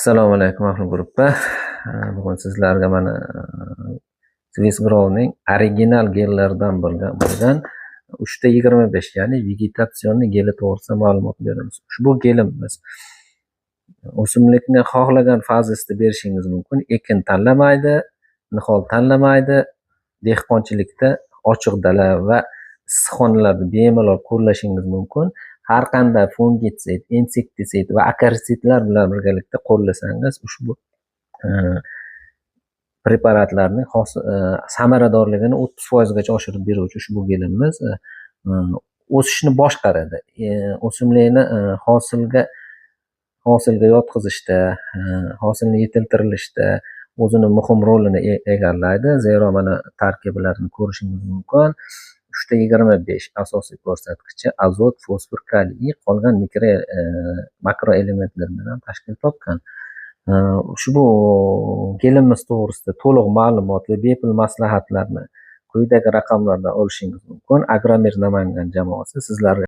Assalomu alaykum, ahli gruppa. Bugun sizlarga mana Swiss Growning original gellaridan bo'lgan 3,25, ya'ni vegetatsion geli to'g'risida ma'lumot beramiz. Ushbu gelimiz o'simlikni xohlagan fazasida berishingiz mumkin. Ekin tanlamaydi, nihol tanlamaydi. Dehqonchilikda ochiq dala va issiqxonalarda bemalol qo'llashingiz mumkin. Har qanday fungitsid, insektitsid va akaritsidlar bilan birgalikda qo'llasangiz, ushbu preparatlarning samaradorligini 30%gacha oshirib beruvchi ushbu gelimiz o'sishni boshqaradi. O'simlikni hosilga yotqizishda, hosilni yetiltirilishda o'zini muhim rolini egallaydi. Zero, mana tarkiblarini ko'rishingiz mumkin. 3,25 asosiy ko'rsatkichi azot, fosfor, kaliy, qolgan mikro makroelementlar bilan tashkil topgan. Ushbu gelimiz to'g'risida to'liq ma'lumot va bepul maslahatlarni quyidagi raqamlardan olishingiz mumkin. Agromir Namangan jamoasi sizlarga